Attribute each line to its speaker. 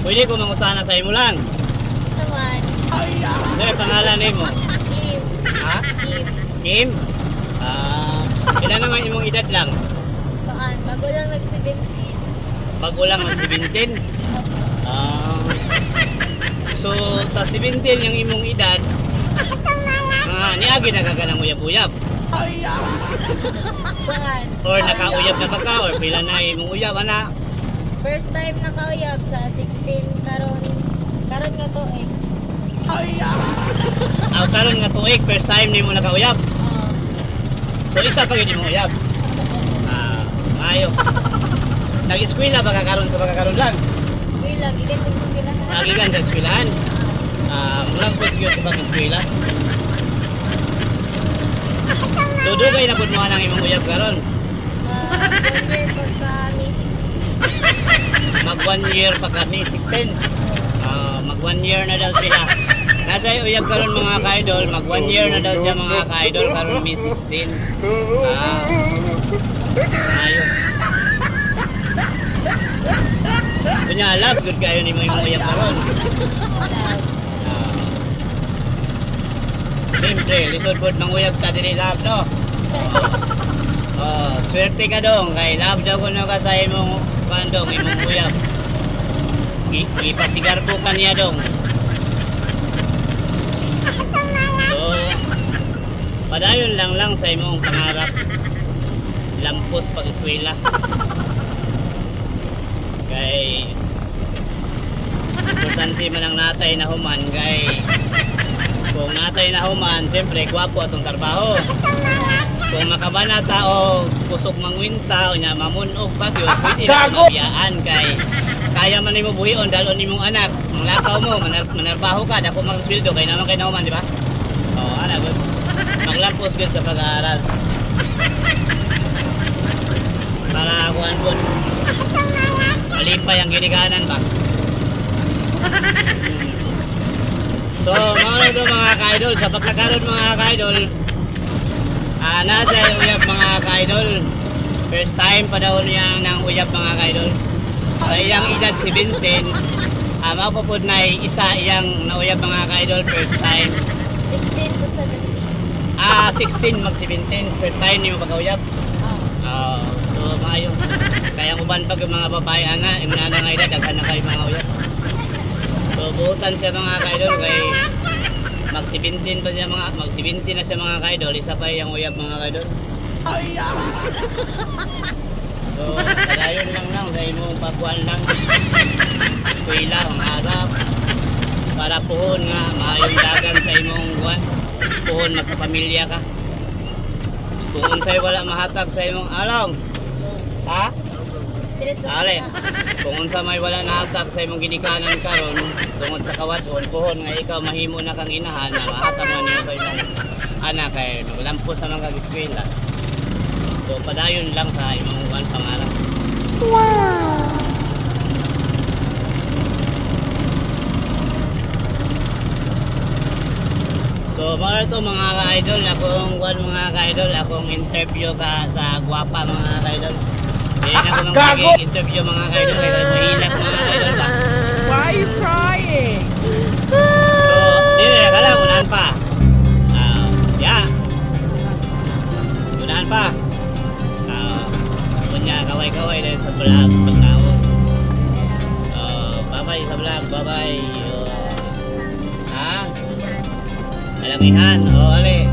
Speaker 1: Pwede ko mangutana sa imo lang.
Speaker 2: Saman.
Speaker 1: Ano yung pangalan nimo?
Speaker 2: Kim.
Speaker 1: Ha?
Speaker 2: Kim.
Speaker 1: Kim? Ah, ilan naman imong edad lang?
Speaker 2: Paan? Bago lang nag-17.
Speaker 1: Bago lang ang 17. Ah. So sa 17 yung imong edad, niagi na ka ng uyab-uyab.
Speaker 2: Paan?
Speaker 1: Or nakauyab na ba ka or pila na imong uyab ana?
Speaker 2: First time nakauyab sa 16 karon karon nga to eh.
Speaker 1: Aw karon nga tuig first time nimo nakauyab.
Speaker 2: Oo.
Speaker 1: So isa pa gyud imong uyab. Ah, maayo. Nag-eskwela ba ka karon sa pagkakaron lang?
Speaker 2: Eskwela, gikan kong eskwela.
Speaker 1: Agigan sa eskwelahan. Ah, mulampot gyud sa pag-eskwela. So dugay na pud mo ang imong uyab karon.
Speaker 2: 1 year pagka May 16.
Speaker 1: Mag 1 year pa kami, 16. Ah, mag 1 year na daw sila. Nasa uyab karon mga ka-idol, mag 1 year na daw siya mga ka-idol karon May 16. Ah. Ayo. Kunya love good kayo ni mo imong uyab karon.
Speaker 2: Love.
Speaker 1: Ah. Siyempre, lisod pod manguyab ta dili love no. Oh, swerte ka dong kay love daw kuno ka sa imong bandong imong uyab. Ipasigarbo ka niya dong. So, padayon lang lang sa imong pangarap. Lampos pag eskwela. Kay importante man ang natay na human kay kung natay na human, siyempre gwapo atong trabaho. Kung makabana ta o kusog mangwinta o nya mamunog bagyo, pwede na mabiyaan kay kaya man nimo buhion dalon nimong anak, manglakaw mo, manarbaho ka, dako magsweldo kay naman kay naman, di ba? Oo, ana good. Maglampos gyud sa pag-aaral. Para kuan po. Malipay ang ginikanan ba? So, mga na to mga ka-idol, sa pagkakaroon mga ka-idol, nasa yung uyab mga ka-idol. First time pa daw niya ng uyab mga ka-idol. Sa iyang edad 17, mapupod na isa iyang nauyab mga ka-idol first time.
Speaker 2: 16 to 17.
Speaker 1: Ah, 16 mag 17, first time niyo pag-uyab.
Speaker 2: Oo.
Speaker 1: Ah, so maayo. Kaya ang uban pag yung mga babae ana, yung nana nga edad, daghan na kayo mga uyab. So buutan siya mga ka-idol kay mag 17 pa siya mga mag 17 na siya mga ka-idol, isa pa iyang uyab mga ka-idol. So, padayon lang lang sa imong pagkuan lang. Eskwela ang harap para puhon nga maayong dagan sa imong kuan. Puhon magkapamilya ka. Kung unsay wala mahatag sa imong along. Ha?
Speaker 2: Street lang.
Speaker 1: Ale, kung unsa may wala nahatag sa imong ginikanan karon tungod sa kawadon, puhon nga ikaw mahimo na kang inahan na mahatag man nimo sa imong anak kay maglampos naman kag eskwela. So padayon lang sa imong kuan pangarap. So mga ito mga ka-idol, akong kuan mga ka-idol, akong interview ka sa gwapa mga ka-idol. Hindi na ako nang
Speaker 3: Gago!
Speaker 1: interview mga ka-idol, kaya mahilak mga ka-idol ba.
Speaker 3: Why are you crying?
Speaker 1: So, dili ka lang, unahan pa. Ah, ya. Unahan pa. Ah, kunya kaway-kaway dahil sa vlog pag naon. Bye-bye sa vlog, bye-bye. Oh. Ha? Alangihan, o ali.